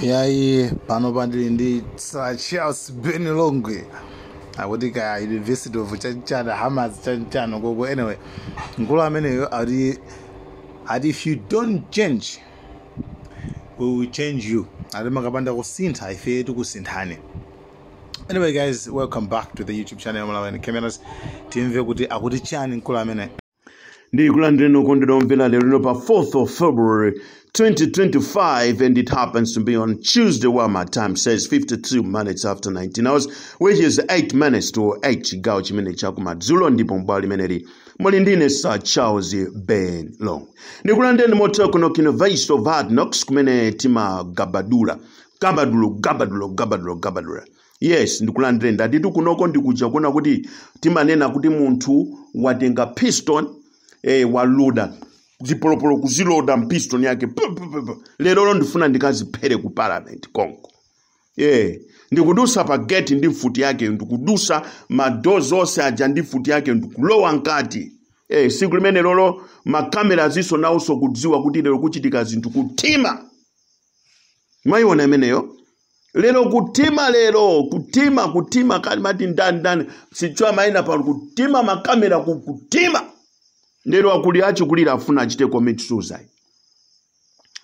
Yayi, pano pandili ndi Sir Charles Ben Longwe, akuti ka University of chanchana Hamas chanchano koko. Anyway, mkulu ameneyo ati, "If you don't change, we will change you." Ati makapanda kusintha, ife tikusinthani. Anyway guys, welcome back to the YouTube channel Malawi Cameras. Timve kuti akuti chani mkulu amene. Ndikulandireni okondedwa omvera lero lino pa 4th of February 2025, and it happens to be on Tuesday, while my time says 52 minutes after 19 hours, which is 8 minutes to 8, chigawo chimene chakumadzulo. Ndipo mbwalo limeneli muli ndine Sir Charles Ben Longwe. Ndikulandireni motero kuno ku University of Hard Knocks, kumene timagabadula gabadulo gabadulo gabadulo gabadula. Yes, ndikulandireni. Ndatitu kunoko ndikuja kuona kuti timanena kuti munthu watenga piston, waloda zipolopolo, kuziloda mpiston yake pu, pu, pu, pu. Lero ndifuna ndikaziphere ku Parliament konko. Ndikudusa pa gate ndi mfuti yake, ndikudusa madoors onse aja ndi mfuti yake, ndikulowa nkati. Siku limene lolo makamera ziso nawonso kudziwa kuti lero kuchitika zinthu kutima. Mwayiona imeneyo? Lero kutima, lero kutima, kutima kali mati ndani ndani sichwa maina pano kutima makamera kutima. Lero akuli achikulira afuna achite commit suicide,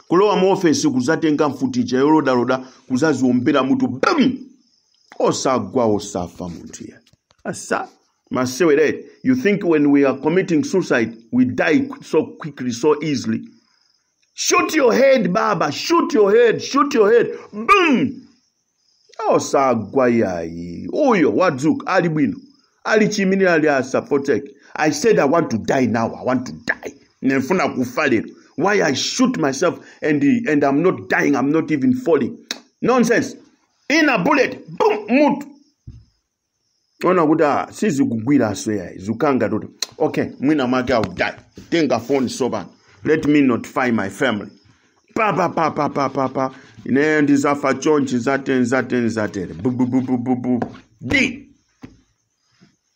kulowa mu ofesi kuzatenga mfutija yolodaloda, kuzaziombera mutu, bam! Osagwa, osafa munthu ya asa masewere. You think when we are committing suicide we die so quickly, so easily? Shoot your head, baba, shoot your head, shoot your head, boom! Osagwa yayi. Uyo wadzuka ali bwino, ali chiyimirira, ali asafotek. I said I want to die now. I want to die. Ndifuna kufa lero. Why I shoot myself and I'm not dying? I'm not even falling. Nonsense. In a bullet, boom, mutu. Ona kuti ah, sizikugwiraso yayi, zikanga kuti okay, mwina mwake I'll die. Tenga phone sopano, let me notify my family. Pa pa pa pa pa pa pa, ine ndizafa chonchi, zatere zatere zatere, bu bu bu bu bu bu d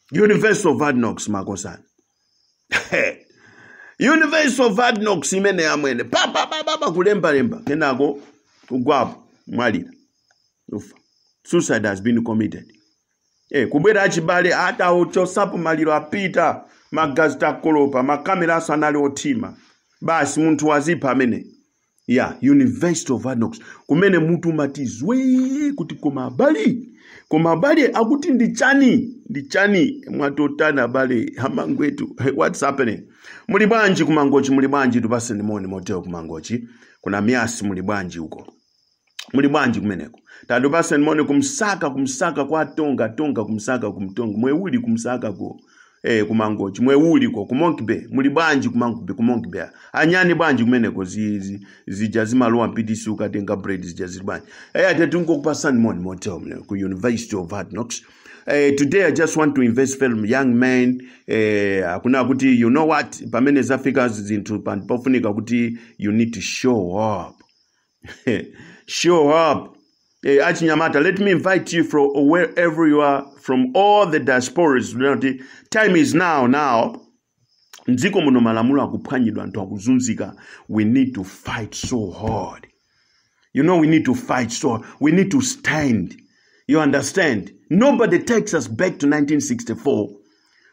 Universal of Hard Knocks, makosana. Universal of Hard Knocks imene amwene, pa pa pa pa pa, kulembalemba, kenako kugwapo, mwalira, ufa. Suicide has been committed. Kubwera achibale ataochosapo maliro, apita magazi, takolopa, makamera aso anali otima, basi munthu wazipha amene ya. University of Hard Knocks, kumene mutu umati zwee kuti koma abale, koma abale akuti ndi chani, ndi chani mwatotana abale amangwetu? What's happening? Muli bwanji kumangochi? Muli bwanji? Tupaseni moni moteo kumangochi, kuna miasi. Muli bwanji uko? Muli bwanji kumeneko? Tatupaseni moni kumsaka, kumsaka kwa tonga tonga, kumsaka kumtonga mwewuli, kumsaka ku kumangochi mwewuli ko ku Monkey Bay. Muli bwanji ku Monkey Bay? Ku Monkey Bay anyani bwanji kumeneko? Zija zimalowa mpitisi ukatenga bread, zija zili bwanji? Ate tingokupasani moni motel mne ku University of Hard Knocks. Today I just want to invest film young men, akuna kuti you know what, pamene zafika zinthu pofunika kuti you need to show up, show up. Achinyamata, let me invite you from wherever you are, from all the diasporas. Time is now. Now mdziko muno malamulo akuphwanyidwa, anthu akuzunzika. We need to fight so hard. We need to fight so, we need to stand. You understand? Nobody takes us back to 1964,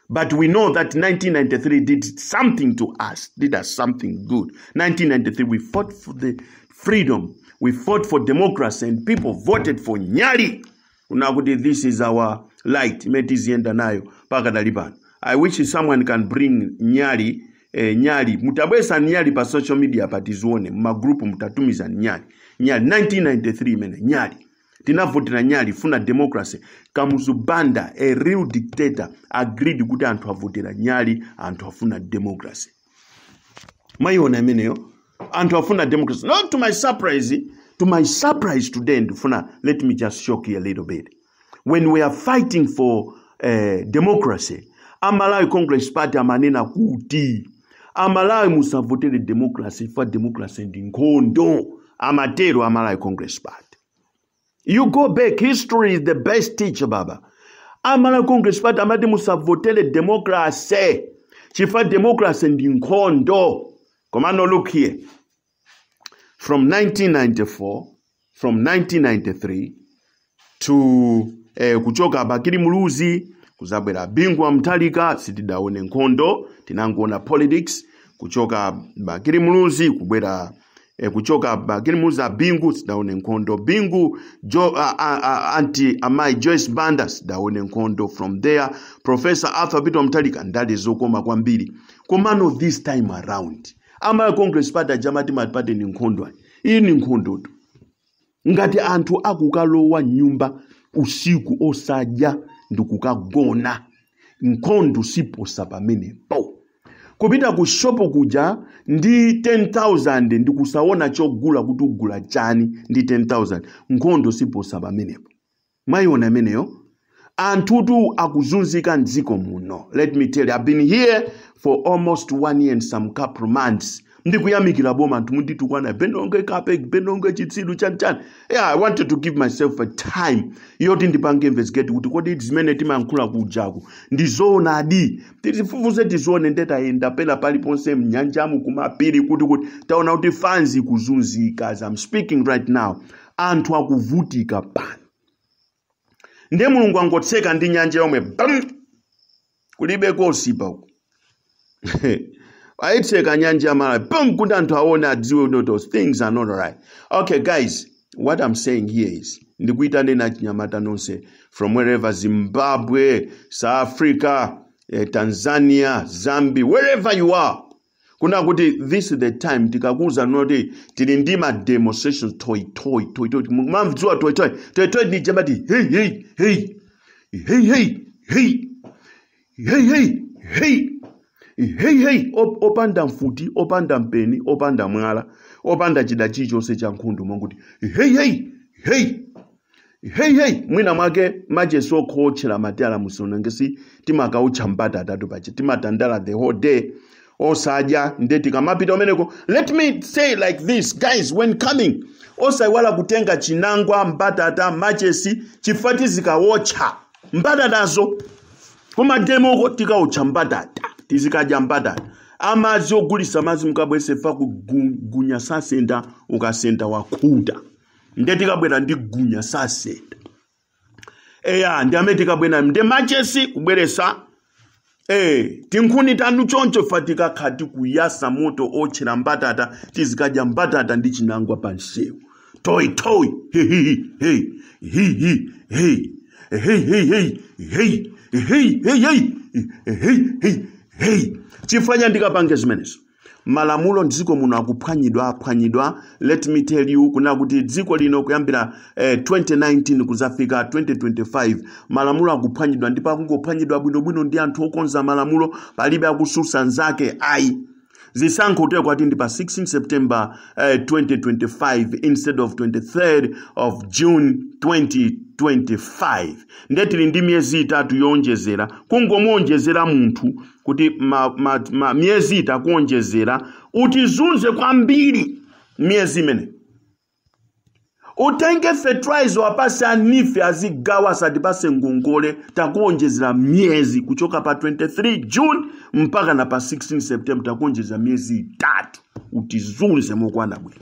but we know that 1993 did something to us, did us something good. 1993, we fought for the freedom, we fought for democracy, and people voted for Nyali. Unakuti this is our light, imene tiziyenda nayo pakadali pano. I wish someone can bring Nyali, Nyali. Mutabwesa Nyali pa social media patizione, mumagrupu mutatumiza Nyali. Nyali, 1993 imene, Nyali. Tinavotera Nyali, funa democracy. Kamuzu Banda, a real dictator, agreed kuti anthu avotera Nyali, anthu afuna democracy. Mwayiona imeneyo? Anthu afuna democracy. Not to my surprise, to my surprise today, ndifuna let me just shock you a little bit. When we are fighting for democracy, Amalawi Congress Party amanena kuti Amalawi musavotere democracy, for democracy ndi nkhondo. Amatero Amalawi Congress Party. You go back, history is the best teacher, baba. Amalawi Congress Party amati musavotere democracy chifukwa democracy ndi nkhondo. Komano look here, from 1994 From 1993 to kuchoka Bakili Muluzi kuzabwera Bingu wa Mutharika, sitidaone nkhondo, tinangoona politics. Kuchoka Bakili Muluzi kubwera kuchoka Bakili Muluzi a Bingu, sitidaone nkhondo. Bingu jo, a, anti amayi Joyce Banda, sitidaone nkhondo. From there, Professor Arthur Peter Mutharika, ndale zokoma kwambiri. Komano this time around, ama Congress Party ajamati party ni nkhondo. Iyi ni nkhondo tu. Ngati anthu akukalowa nyumba usiku osadya ndikukagona, nkhondo siposa pamenepo. Kupita ku shopo kuja ndi 10,000 ndikusaona chogula kuti ugula chani ndi 10,000, nkhondo siposa pamenepo. Mwayiona imeneyo? Anthutu akuzunzika mdziko muno. Let me tell you, I've been here for almost one year and some couple months. Ndikuyamikira boma. Anthu munditukwana, "Ben Longwe kape, Ben Longwe chitsiru," chanichani. Yeah, I wanted to give myself a time yoti ndipange investigate kuti kodi zimene timayankhula kujaku ndizoonadi. Tizifufuze, tizione. Ndetayenda pena paliponse, mnyanjamu, kumapiri, kuti taona kuti fanzi kuzunzika. As I'm speaking right now, anthu akuvutika pano. Ndiye Mulungu angotseka ndi nyanja yomwe, bam, kulibe kosipa uku. Ayitseka nyanja ya Malawi, bam, kuti anthu aone, adziwe kuti those things are not right. Okay guys, what I'm saying here is, ndikuitane na chinyamata nonse from wherever, Zimbabwe, South Africa, Tanzania, Zambia, wherever you are, kuna kuti this is the time. Tikakuza noti tili ndi ma demonstrations, toi toi toi toi. Mamdziwa toi toi toi toi ni jamati, hey hey hey hey hey hey hey hey hey hey hey. Opanda mfuti, opanda mpeni, opanda mwala, opanda chida chilichonse cha nkhondo, mwakuti hey hey hey hey hey. Mwina mwake machesi okhootchera matiyala musonangesi, timakaucha mbatata pache, timatandala the whole day osadya. Nde tikamapita umeneko, let me say like this, guys, when coming, osaiwala kutenga chinangwa, mbatata, machesi, chifukwa tizikawotcha mbatatazo. Kuma demo ko tikawotcha mbatata, tizikadya mbatata. Amazi ogulisa madzi mukabwese fa kugunya sasenda, ukasenda wakhuta. Nde tikabwera ndi gunya sasenda, eya, ndi amene tikabwera nde machesi kubweresa tinkhuni tanu choncho fa tikakhati kuyasa moto otchera mbatata, tizikadya mbatata ndi chinangwa pa msewu. Toi toi hey hey hey hey hey hey hey hey hey hey hey hey hey hey hey. Chifanya ndikapange zimenezo, malamulo mdziko muno akuphwanyidwa, aphwanyidwa. Let me tell you kuna kuti dziko lino kuyambira 2019 kuzafika 2025, malamulo akuphwanyidwa, ndipo akungophwanyidwa bwinobwino ndi anthu okonza malamulo. Palibe akususa nzake ayi. Zisankho kutekwa kwati ndi pa 16 September 2025 instead of 23rd of June 2025. Nde tili ndi miyezi 3 yonjezera, kungomuonjezera munthu kuti miyezi itakuonjezera utizunze kwambiri miyezi imene. Utenge fertilizer wapase anife azigawa, asatipase ngongole. Takuonjezera miyezi kuchoka pa 23 June mpaka na pa 16 September, takuonjezera miyezi 3, utizunze mokwana bwino.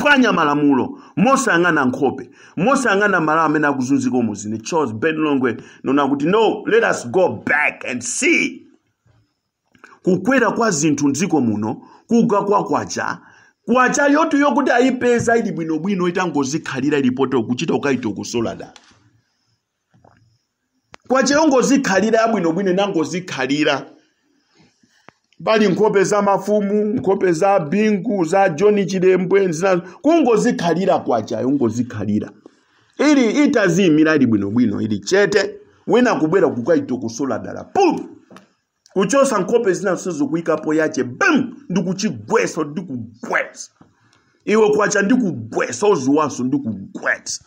Phwanya malamulo mosayang'ana nkhope, mosayang'ana malawo amene akuzunzika umuzine. Charles Ben Longwe nona kuti no, let us go back and see kukwera kwa zinthu mdziko muno, kugwa kwa kwacha. Kwacha yotu yokuti ayipeza ili bwinobwino, itangozikhalira ilipoto, kuchita ukaitokosola da. Kwacha yongozikhalira yabwinobwino, inangozikhalira pali nkhope za mafumu, nkhope za Bingu, za John Chilembwe, zina, kungozikhalira kwacha yongozikhalira ili itaziyimira ili bwinobwino, ili chete, wina kubwera kukaitokosola dala, pum, kuchosa nkhope zina zokuyikapo yache, bam, ndikuchigwesa, ndikugwesa iwe kwacha, ndikugwesa uziwanso, ndikugwesa,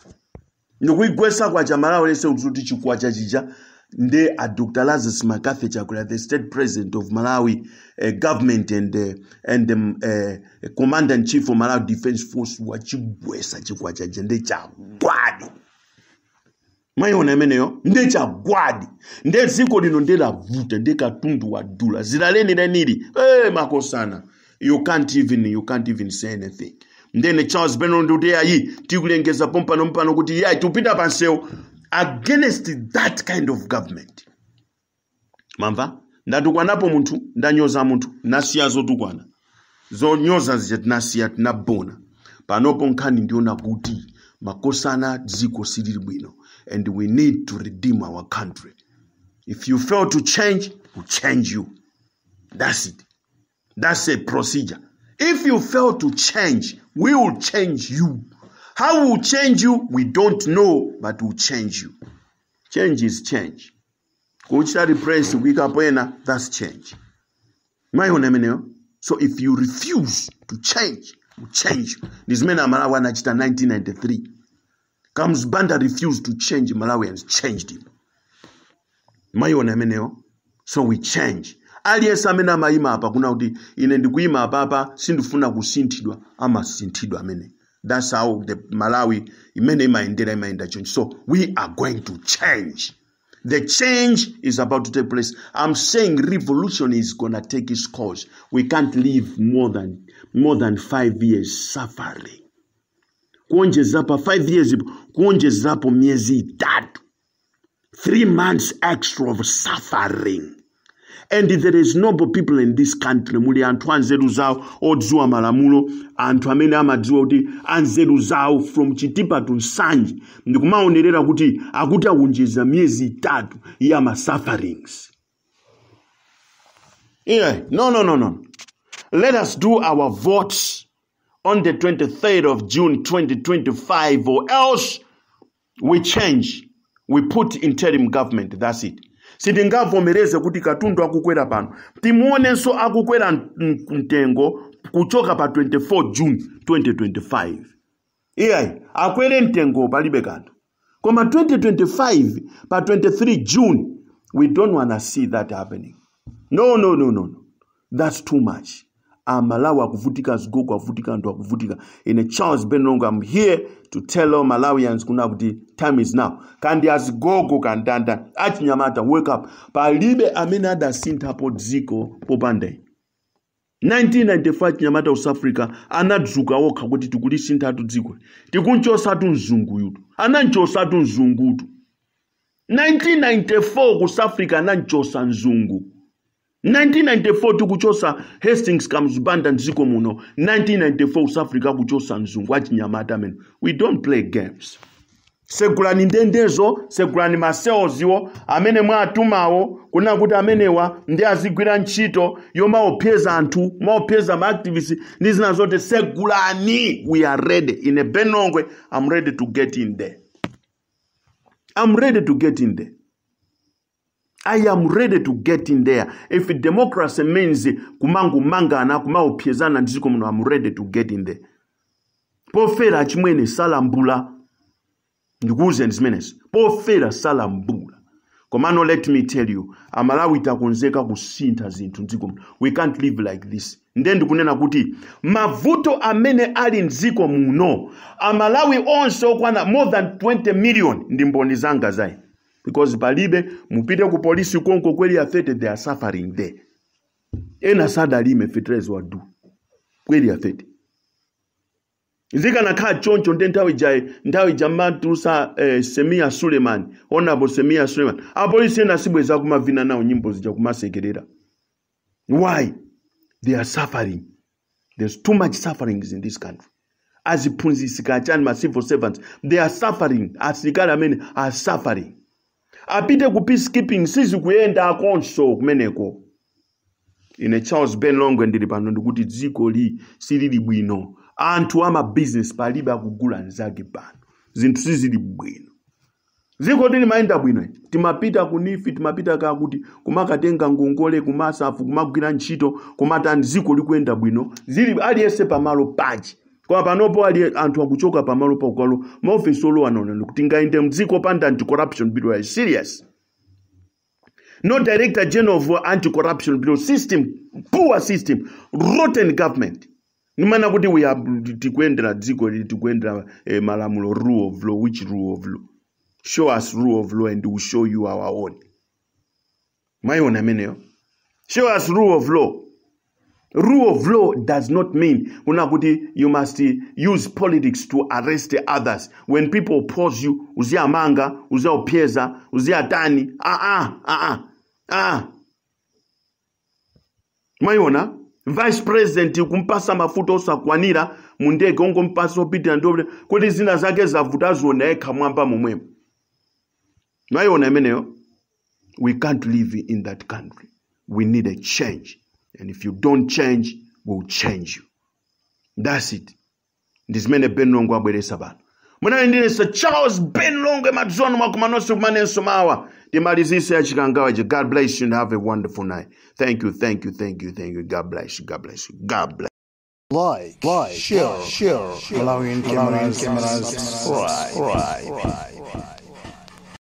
ndikuigwesa kwacha. Malawi lese kuti chikwacha chija nde a Dr Lazarus McCarthy Chakwera, the state president of Malawi government and commander in chief of Malawi Defense Force, wachigwesa chikwacha cha nde chagwadi. Mwayiona imeneyo? Nde chagwadi, nde dziko lino ndelavuta, nde katundu wadula zila lenilenili. Hey, makosana, you can't even say anything. Ndene Charles Ben Longwe ndikuti yayi, tikulengeza pompano mpano kuti yayi, tikupita pansewu against that kind of government. Mamva ndatukwanapo munthu, ndanyoza munthu, nasiya zotukwana, zonyoza zija tinasiya, tinabona. Panopo nkhani ndiona kuti makosana, dziko silili bwino and we need to redeem our country. If you fail to change, we change you. That's it. That's a procedure. If you fail to change, we will change you. How we will change you, we don't know, but we'll change you. Change is change. Kuchita replace, kuyikapo ena, that's change. Mwayiona imeneyo? So if you refuse to change, we change you. Ndi zimene Amalawi anachita 1993. Kamuzu Banda refused to change, Malawians changed him. Mwayiona imeneyo? So we change. Aliyense amene amayima apa kuna kuti ine ndikuyima apapa, sindifuna kusinthidwa, amasinthidwa amene. That's how the Malawi imene imayendera, imayenda change. So we are going to change. The change is about to take place. I'm saying revolution is gonna take its course. We can't live more than 5 years suffering. Kuonjezapo 5 years, kuonjezapo miezi 3, 3 months extra of suffering. And there is noble people in this country. Muli anthu anzeru zawo, odziwa malamulo, anthu amene amadziwa kuti anzeru zawo from Chitipa to Nsanje, ndikumaonerera kuti akuti akunjeza miyezi 3 ya ma sufferings. Yeah, no, no, no, no. Let us do our votes on the 23rd of June 2025, or else we change. We put interim government. That's it. Sitingavomereze kuti katundu akukwera pano, timuonenso akukwera mtengo kuchoka pa 24 June 2025. Iyayi, akwere mtengo palibe kanthu, koma 2025 pa 23 June, we don't wanna see that happening. No, no, no, no, no. That's too much. Amalawi akuvutika, zigogo akuvutika, anthu akuvutika. Ine Charles Ben Longwe, I'm here to tell all Malawians kuna kuti time is now. Kandi azigogo, kandanda, achinyamata, wake up. Palibe amene adasinthapo dziko popanda ine. 1995 chinyamata South Africa anadzuka okha kuti tikulisinthatu dziko, tikunchosatu mzunguyutu. Ananchosatu mzungutu 1994 ku South Africa, ananchosa mzungu 1994. Tikuchosa Hastings Kamuzu Banda mdziko muno 1994, South Africa kuchosa mzungu. Achinyamata amene, we don't play games. Segulani ndendezo, segulani ma cells iwo amene mwatumawo kuna kuti amenewa ndi azigwira ntchito yomaopseza anthu, maopseza ma activists ndi zina zote. Segulani, we are ready. Ine Ben Longwe, I'm ready to get in there. I'm ready to get in there. I am ready to get in there. If democracy means kumangumangana, kumaopsezana mdziko muno, I'm ready to get in there. Pofera achimwene salambula. Ndikuwuzeni zimenezi. Pofera salambula. Komano let me tell you, Amalawi takonzeka kusintha zinthu mdziko muno. We can't live like this. Nde ndikunena kuti mavuto amene ali mdziko muno, Amalawi onse okwana more than 20 million ndi mboni zanga zayi. Because palibe, mupite ku polisi konko kweli ya 30, they are suffering there. Ena sadalime, fertilizer wadu kweli ya 30. Zikanakhala choncho, nde nthawi jayi, nthawi jamatusa Sameer Suleman, Honorable Sameer Suleman, apolisi ena sibweza kumavina nawo nyimbo zija kumasekerera. Why? They are suffering. There's too much sufferings in this country. Aziphunzitsi kachani, ma civil servants, they are suffering. Asilikali amene are suffering. Apite ku peacekeeping, sizikuyenda akonso kumeneko. Ine Charles Ben Longwe ndili pano ndikuti dziko li silili bwino. Anthu ama business palibe akugula nzake pano, zinthu sizili bwino. Dziko tilimayenda bwino, timapita ku NEEF, timapita kakuti kumakatenga ngongole, kumasafu, kumagwira ntchito, kumatani, dziko likuyenda bwino, zili aliyense pamalo pachi. Koma panopo ali anthu akuchoka pamalo paukalo, maofesi olowa naona kuti ngaende mdziko panda Anti-Corruption Bureau is serious. No Director General of Anti-Corruption Bureau system, poor system, rotten government. Nimana kuti we are tikuyendera dziko ili, tikuyendera malamulo, rule of law. Which rule of law? Show us rule of law and we'll show you our own. Mwayiona ameneyo? Show us rule of law. Rule of law does not mean kuna kuti you must use politics to arrest others. When people oppose you, uziyamanga, uziyaopyeza, uziyatani. Ah ah ah ah ah. Mwayiona vice president kumpasa mafuta osakwanira mu ndege, ongompasa opitira ndo kuti zina zake zavuta, aziona yekha mwamba momwemo. Mwayiona imeneyo? We can't live in that country. We need a change, and if you don't change, we'll change you. That's it. Ndi zimene Ben Longwe abweresa pano. Munali ndine Sir Charles Ben Longwe madzono mwakumanonso kumanenso mawa timalizise ya Chikangawa. God bless you and have a wonderful night. Thank you, thank you, thank you, thank you. God bless you, God bless you, God bless. Like, share, Malawian cameras, subscribe.